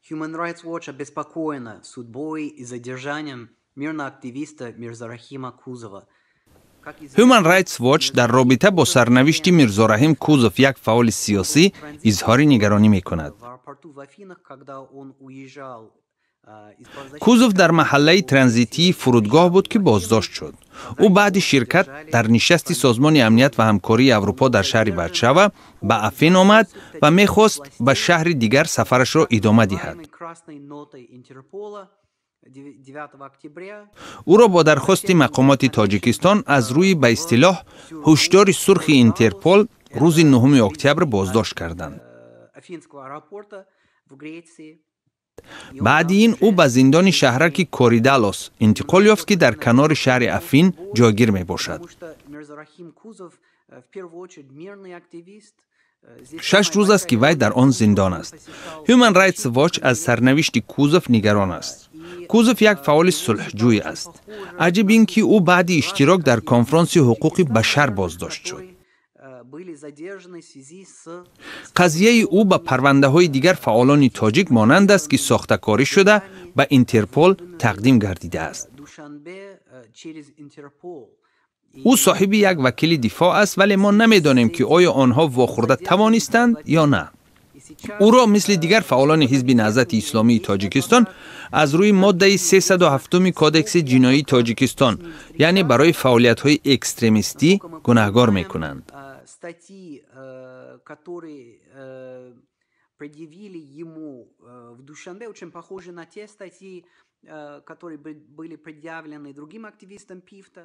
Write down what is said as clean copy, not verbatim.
Human Rights Watch обеспокоена судьбой и задержанием мирного активиста Мирзорахима Кузова. Human Rights Watch дар робита бо сарнавишти Мирзораҳим Кузов, як фаъоли сиёсӣ, изҳори нигаронӣ мекунад. Кузов дар маҳаллаи транзитии фурудгоҳ буд, ки боздошт шуд. Ӯ баъди ширкат дар нишасти Созмони амният ва ҳамкории Аврупо дар шаҳри Варшава ба Афин омад ва мехост ба шаҳри дигар сафарашро идома диҳад. Ӯро бо дархости мақомоти Тоҷикистон аз рӯи ба истилоҳ ҳушдори сурхи Интерпол рӯзи 9 октябр боздошт карданд. Баъди ин ӯ ба зиндони шаҳраки Коридалос интиқол ёфт, ки дар канори шаҳри Афин ҷойгир мебошад. 6 рӯз аст, ки вай дар он зиндон аст. Human Rights Watch аз сарнавишти Кузов нигарон аст. Кузов як фаъоли сулҳҷӯй аст. Аҷиб ин, ки ӯ баъди иштирок дар конфронси ҳуқуқи башар боздошт шуд. Қазияи ӯ ба парвандаҳои дигар фаъолони тоҷик монанд аст, ки сохтакорӣ шуда ба Интерпол тақдим гардидааст. Ӯ соҳиби як вакили дифоъ аст, вале мо намедонем, ки оё онҳо вохӯрда тавонистанд ё на. Ӯро мисли дигар фаъолони Ҳизби Наҳзати Исломии Тоҷикистон аз рӯи моддаи 307 Кодекси ҷиноии Тоҷикистон, яъне барои фаъолиятҳои экстремистӣ, гунаҳгор мекунанд. Предъявили ему в Душанбе, очень похожи на те статьи, которые были предъявлены другим активистам ПИФТа.